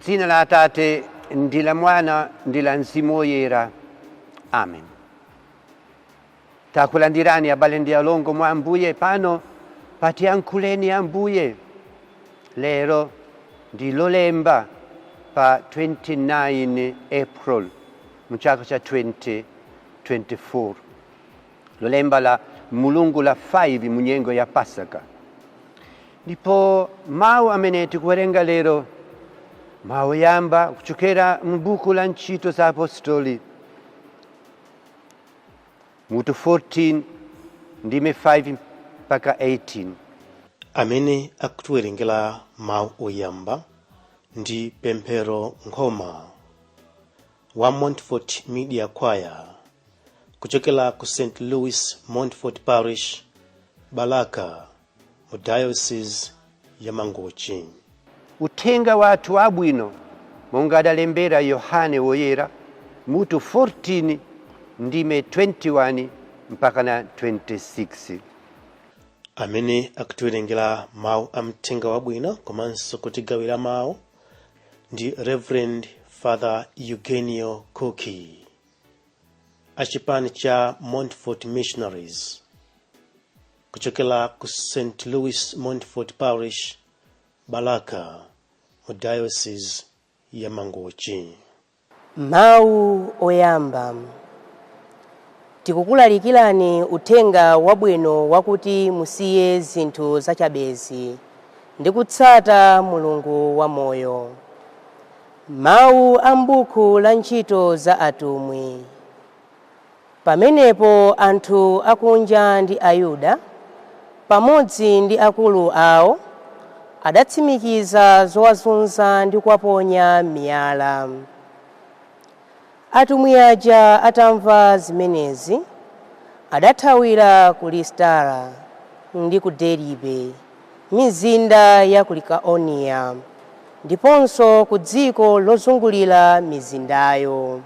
M'dzina la Atate ndi la Mwana ndi la Mzimu Woyera. Amen. Takulandirani abale ndi alongo mwa Ambuye pano pa Tiyankhuleni Ambuye. Lero ndi Lolemba pa 29 April mu chaka cha 2024. Lolemba la Mulungu la 5 mu nyengo ya Pasaka. Ndipo mawu amene tikuwerenga lero, mawu oyamba kuchokera mu buku la Ntchito za Apostoli, mutu 14 ndime 5 mpaka 18. Amene akutiwerengera mawu oyamba ndi Pemphero Nkhoma wa Montfort Media Choir kuchokera ku St Louis Montfort Parish, Balaka, mu Diocese ya Mangochi. Uthenga wathu wabwino monga adalembera Yohane Woyera, mutu 14 ndime 21 mpaka na 26. Amene akutiwerengera mawu a mthenga wabwino komanso kutigawira mawu ndi Reverend Father Eugenio Koki achipani cha Montfort Missionaries kuchokera ku St Louis Montfort Parish, Balaka, mu Diocese ya Mangochi. Mawu oyamba. Tikukulalikirani uthenga wabwino wakuti musiye zinthu zachabezi ndi kutsata Mulungu wamoyo. Mawu a m'buku la Ntchito za Atumwi. Pamenepo anthu akunja ndi Ayuda pamodzi ndi akulu awo adatsimikiza zowazunza ndi kuwaponya miyala. Atumwi aja atamva zimenezi, adathawira ku Lisitara ndi ku Deribe, mizinda ya ku Likaoniya, ndiponso ku dziko lozungulira mizindayo.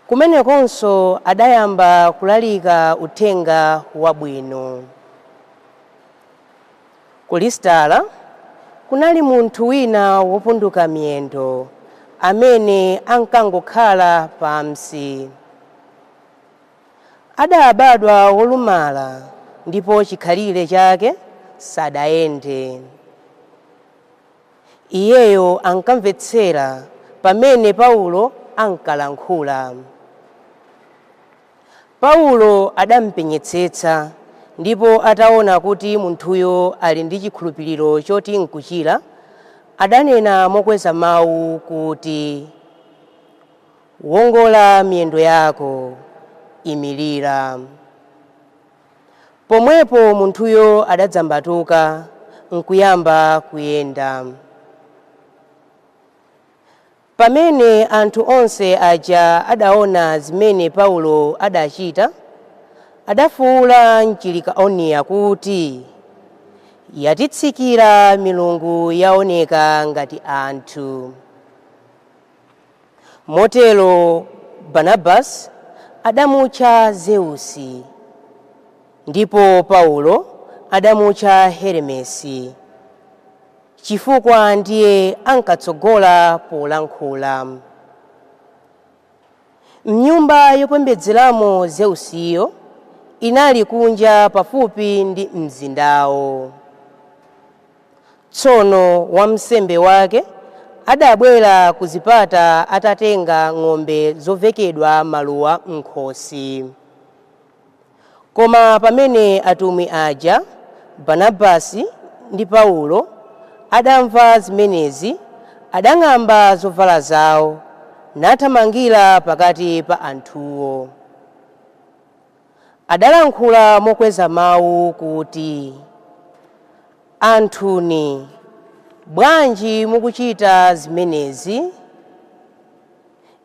Kumenekonso adayamba kulalika uthenga wabwino. Ku Lisitara kunali munthu wina wopunduka miyendo amene ankangokhala pansi. Adabadwa wolumala ndipo chikhalire chake sadayende. Iyeyo ankamvetsera pamene Paulo ankalankhula. Paulo adampenyetsetsa, ndipo ataona kuti munthuyo ali ndi chikhulupiriro choti nkuchira, adanena mokweza mawu kuti, "Wongola miyendo yako, imirira." Pomwepo munthuyo adadzambatuka nkuyamba kuyenda. Pamene anthu onse aja adaona zimene Paulo adachita, adafuwula m'Chilikaoniya kuti, "Yatitsikira milungu yaoneka ngati anthu." Motero Barnabasi adamutcha Zeusi, ndipo Paulo adamutcha Heremesi, chifukwa ndiye ankatsogola polankhula. Mnyumba yopembedzeramo Zeusiyo inali kunja pafupi ndi mzindawo. Tsono wamsembe wake adabwera ku zipata atatenga ng'ombe zovekedwa maluwa m'khosi. Koma pamene atumwi aja, Barnabasi ndi Paulo, adamva zimenezi, adang'amba zovala zawo nathamangira pakati pa anthuwo. Adalankhula mokweza mawu kuti, "Anthuni, bwanji mukuchita zimenezi?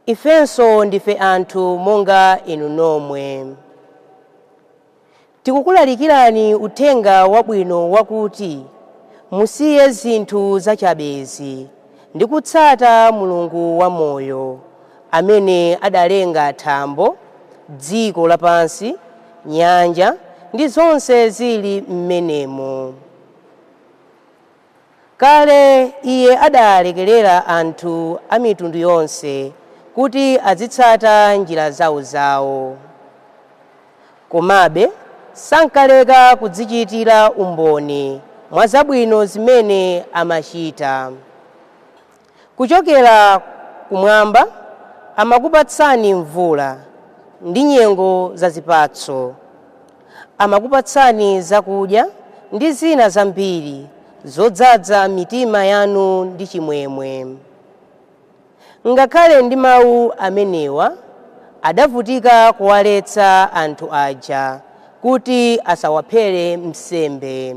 Ifenso ndife anthu monga inu nomwe. Tikukulalikirani uthenga wabwino wakuti musiye zinthu zachabezi ndi kutsata Mulungu wamoyo, amene adalenga thambo, dziko lapansi, nyanja ndi zonse zili m'menemo. Kale iye adalekerera anthu a mitundu yonse kuti azitsata njira zawozawo. Komabe sankaleka kudzichitira umboni mwa zabwino zimene amachita. Kuchokera kumwamba amakupatsani mvula ndi nyengo za zipatso, amakupatsani zakudya ndi zina zambiri zodzaza mitima yanu ndi chimwemwe. Ngakhale ndi mawu amenewa, adavutika kuwaletsa anthu aja kuti asawaphere nsembe.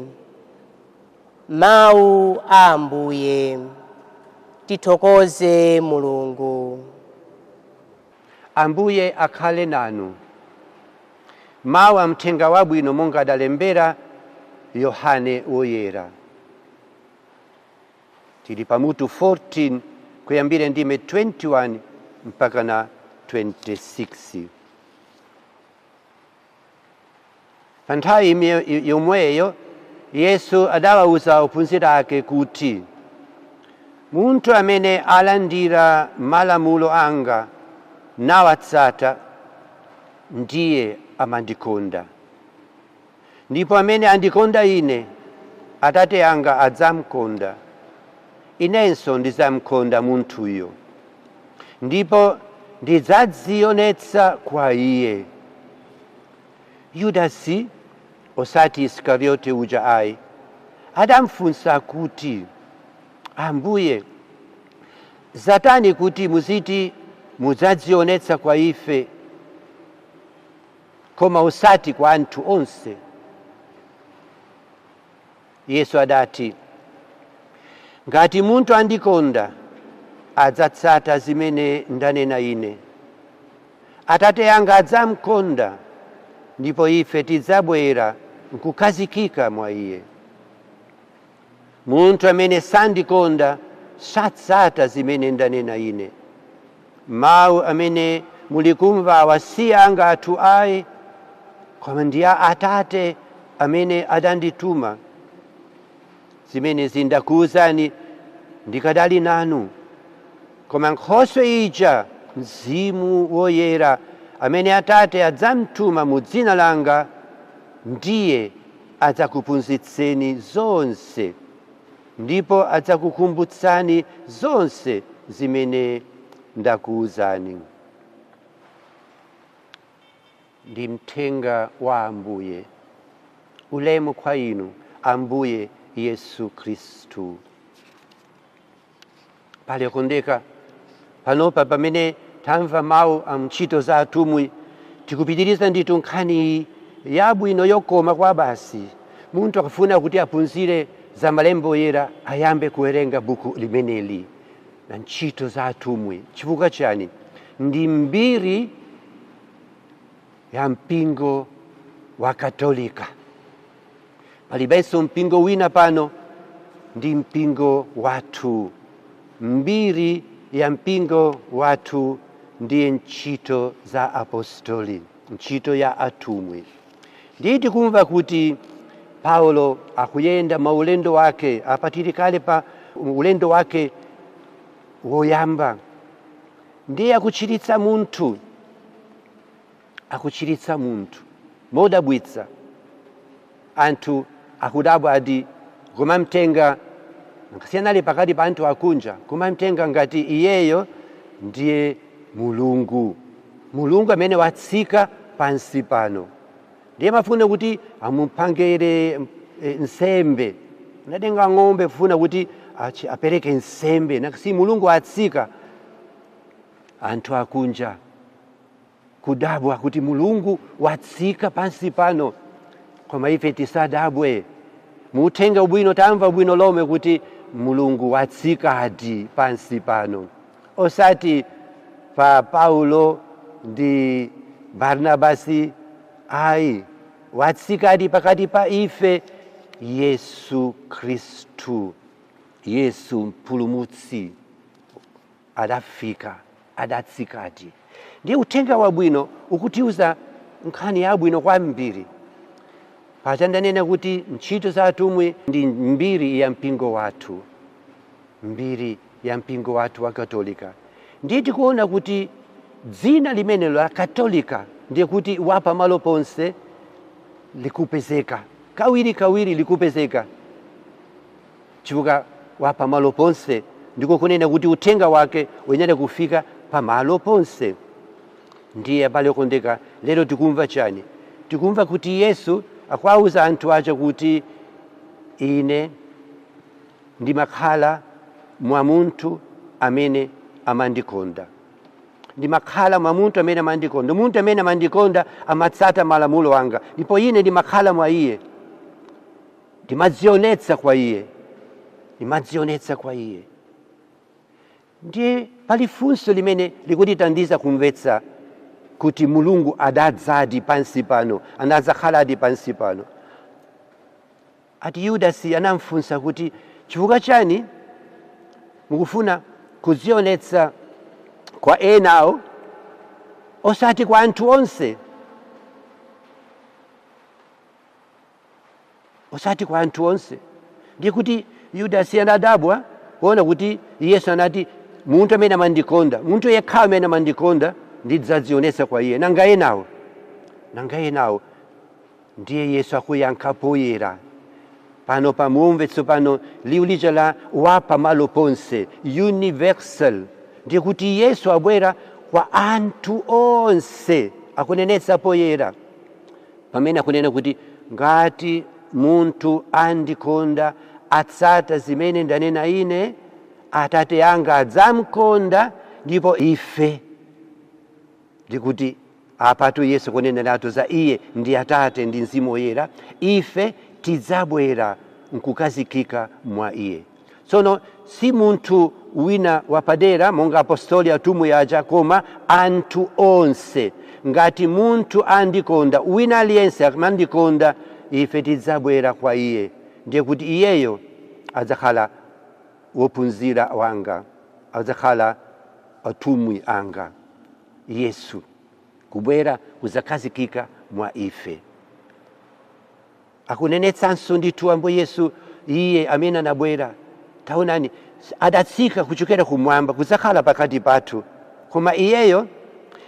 Mawu a Ambuye. Tithokoze Mulungu. Ambuye akhale nanu. Mawu a mthenga wabwino monga adalembera Yohane Woyera. Tili pamutu 14, kuyambira ndime 21 mpaka na 26. Pa nthawi yomweyo Yesu adawawuza ophunzira ake kuti, munthu amene alandira malamulo anga nawatsata ndiye amandikonda, ndipo amene andikonda ine, Atate anga adzamkonda, inenso ndidzamkonda munthuyo, ndipo ndidzadzionetsa kwa iye. Yudasi, osati Isikarioti uja ayi, adamfunsa kuti, Ambuye, zatani kuti muziti mudzadzionetsa kwa ife, koma osati kwa anthu onse? Yesu adati, ngati munthu andikonda, adzatsata zimene ndanena ine. Atate anga adzamkonda, ndipo ife tidzabwera nkukhazikika mwa iye. Munthu amene sandikonda satsata zimene ndanena ine. Mawu amene mulikumvawa si anga athu ayi, koma ndi a Atate amene adandituma. Zimenezi ndakuwuzani ndikadali nanu. Koma Nkhoswe ija, Mzimu Woyera, amene Atate adzamtuma mu dzina langa, ndiye adzakuphunzitseni zonse, ndipo adzakukumbutsani zonse zimene ndakuwuzani. Ndi mthenga wa Ambuye. Ulemu kwa inu, Ambuye Yesu Khristu. Pale okondeka, panopa pamene tamva mawu a Ntchito za Atumwi, tikupitiriza ndithu nkhani yabwino yokoma kwa basi. Munthu akufuna kuti aphunzire za malembo oyera, ayambe kuwerenga buku limeneli la Ntchito za Atumwi. Chifukwa chani? Ndi mbiri ya mpingo wa Katolika. Palibenso mpingo wina pano, ndi mpingo wathu. Mbiri ya mpingo wathu ndiye Ntchito za Apostoli, ntchito ya atumwi. Ndiye tikumva kuti Paulo akuyenda maulendo wake, apatiri kale pa ulendo wake woyamba, ndiye akuchiritsa munthu, akuchiritsa munthu modabwitsa. Anthu akudabwa, ati kumamtenga nkasiyanali pakati pa anthu akunja, kumamtenga ngati iyeyo ndiye Mulungu, Mulungu amene watsika pansi pano. Ndiye mafuna kuti amupangire nsembe, anatenga ng'ombe kufuna kuti apereke nsembe, nakasi Mulungu atsika. Anthu akunja kudabwa kuti Mulungu watsika pansi pano. Koma ife tisadabwe. Muthenga ubwino tamva bwino lomwe kuti Mulungu watsikadi pansi pano, osati pa Paulo ndi Barnabasi ayi, watsikadi pakati pa ife Yesu Khristu. Yesu Mpulumutsi adafika, adatsikadi. Ndiye uthenga wabwino ukutiuza nkhani yabwino kwambiri. Paja ndanena kuti Ntchito za Atumwi ndi mbiri ya mpingo wathu. Mbiri ya mpingo wathu wa Katolika, ndiye tikuona kuti dzina limenelo la Katolika, ndiye kuti wapamalo ponse, likupezeka kawiri kawiri, likupezeka chifukwa wapamalo ponse ndiko kunena kuti uthenga wake uyenera kufika pamalo ponse. Ndiye abale okondeka, lero tikumva chani? Tikumva kuti Yesu akuwauza anthu aja kuti ine ndimakhala mwa munthu amene amandikonda, ndimakhala mwa munthu amene amandikonda. Munthu amene amandikonda amatsata malamulo anga, ndipo ine ndimakhala mwa iye, ndimadzionetsa kwa iye, ndimadzionetsa kwa iye. Ndiye pali funso limene likutithandiza kumvetsa kuti Mulungu adadzadi pansi pano, anadzakhaladi pansi pano. Ati Yudasi anamfunsa kuti, chifukwa chani mukufuna kudzionetsa kwa enawo osati kwa anthu onse, osati kwa anthu onse? Ndiye kuti Yudasi anadabwa kuona kuti Yesu anati munthu amene amandikonda, munthu yekha amene amandikonda, ndidzadzionetsa kwa iye, nanga enawo, nanga enawo? Ndiye Yesu akuyankha poyera pano. Pamumve tsopano liwu lija la wapamalo ponse, universal. Ndiye kuti Yesu abwera kwa anthu onse. Akunenetsa poyera pamene akunena kuti ngati munthu andikonda, atsata zimene ndanena ine, Atate anga adzamkonda, ndipo ife, ndikuti apatu Yesu kuneneratu za iye ndi Atate ndi Mzimu Woyera, ife tidzabwera nkukazikika mwa iye. Tsono si munthu wina wapadera monga apostoli, atumwi aja, koma anthu onse. Ngati munthu andikonda, wina aliyense amandikonda, ife tidzabwera kwa iye, ndiye kuti iyeyo adzakhala wophunzira wanga, adzakhala atumwi anga. Yesu kubwera kudzakhazikika mwa ife. Akunenetsanso ndithu Ambuye Yesu, iye amene anabwera, taonani, adatsika kuchokera kumwamba kudzakhala pakati pathu, koma iyeyo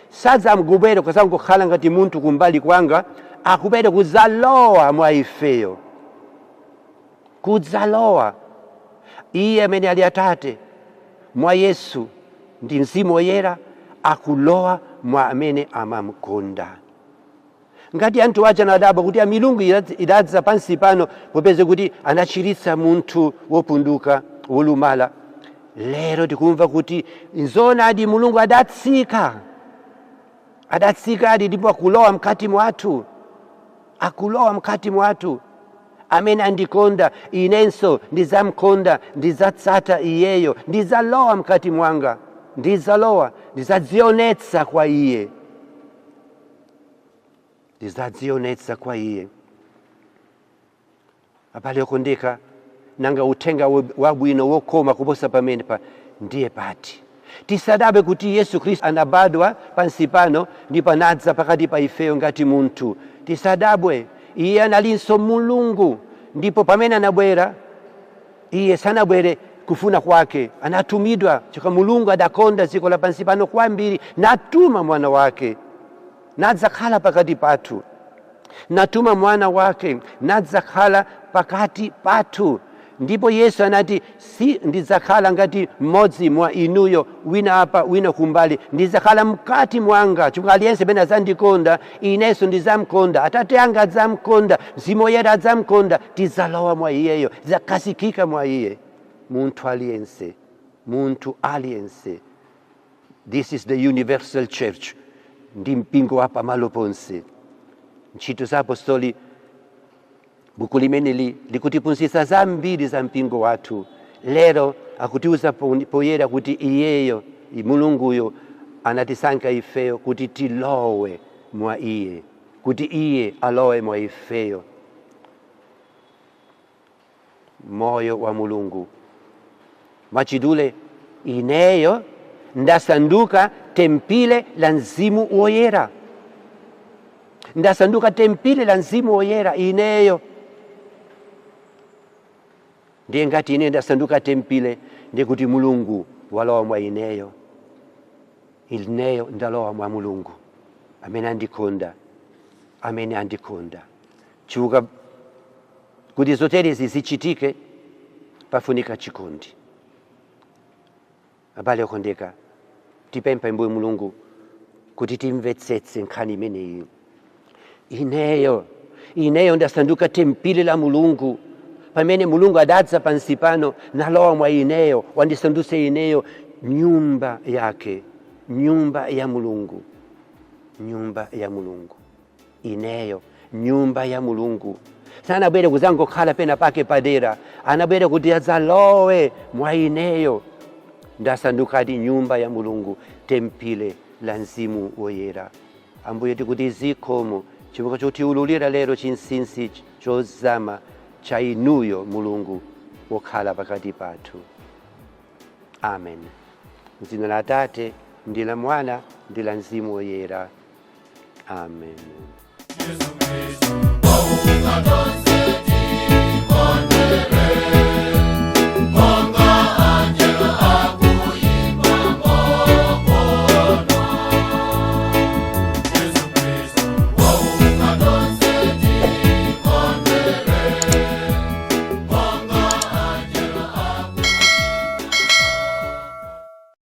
sadzangobwera kudzangokhala ngati munthu kumbali kwanga, akubwera kudzalowa mwa ifeyo, kudzalowa. Iye amene ali Atate mwa Yesu ndi Mzimu Woyera akulowa mwa amene amamkonda. Ngati anthu aja anadabwa kuti milungu idadza pansi pano, popeza kuti anachiritsa munthu wopunduka, wolumala, lero tikumva kuti nzoonadi, Mulungu adatsika, adatsikadi, ndipo akulowa mkati mwathu, akulowa mkati mwathu. Amene andikonda, inenso ndidzamkonda, ndidzatsata iyeyo, ndidzalowa mkati mwanga, ndidzalowa, ndidzadzionetsa kwa iye, ndidzadzionetsa kwa iye. Abale okondeka, nanga uthenga wabwino wokoma kuposa pamenepa ndiye pati? Tisadabwe kuti Yesu Khristu anabadwa pansi pano ndipo anadza pakati pa ifeyo ngati munthu. Tisadabwe, iye analinso Mulungu. Ndipo pamene anabwera, iye sanabwere kufuna kwake, anatumidwa, chifukwa Mulungu adakonda dziko lapansi pano kwambiri, natuma mwana wake nadzakhala pakati pathu, natuma mwana wake nadzakhala pakati pathu. Ndipo Yesu anati, si ndidzakhala ngati mmodzi mwa inuyo, wina apa, wina kumbali, ndidzakhala mkati mwanga, chifukwa aliyense amene adzandikonda, inenso ndidzamkonda, Atate anga adzamkonda, Mzimu Woyera adzamkonda, tidzalowa mwa iyeyo, tidzakhazikika mwa iye. Munthu aliyense, munthu aliyense. This is the universal church, ndi mpingo wa pamalo ponse. Ntchito za Apostoli, buku limeneli likutiphunzitsa zambiri za mpingo wathu. Lero akutiuza poyera kuti iyeyo Mulunguyo anatisankha ifeyo kuti tilowe mwa iye, kuti iye alowe mwa ifeyo. Moyo wa Mulungu. Mwachidule, ineyo ndasanduka tempile la Mzimu Woyera, ndasanduka tempile la Mzimu Woyera ineyo. Ndiye ngati ine ndasanduka tempile, ndiye kuti Mulungu walowa mwa ineyo, ineyo ndalowa mwa Mulungu amene andikonda, amene andikonda. Chifukwa kuti zoterezi zichitike pafunika chikondi. Abale okondeka, tipempha Mbuye Mulungu kuti timvetsetse nkhani imeneyi. Ineyo ndasanduka tempile la Mulungu pamene Mulungu adadza pansi pano nalowa mwa ineyo, wandisandutsa ineyo nyumba yake, nyumba ya Mulungu, nyumba ya Mulungu. Ineyo nyumba ya Mulungu. Sanabwere kuzangokhala pena pake padera, anabwera kuti adzalowe mwa ineyo. Ndasandukadi nyumba ya Mulungu, tempile la Mzimu Woyera. Ambuye, tikuti zikomo chifukwa chotiululira lero chinsinsi chozama cha inuyo Mulungu wokhala pakati pathu. Amen. Mdzina la Atate ndi la Mwana ndi la Mzimu Woyera. Amen. Yesu Kristu.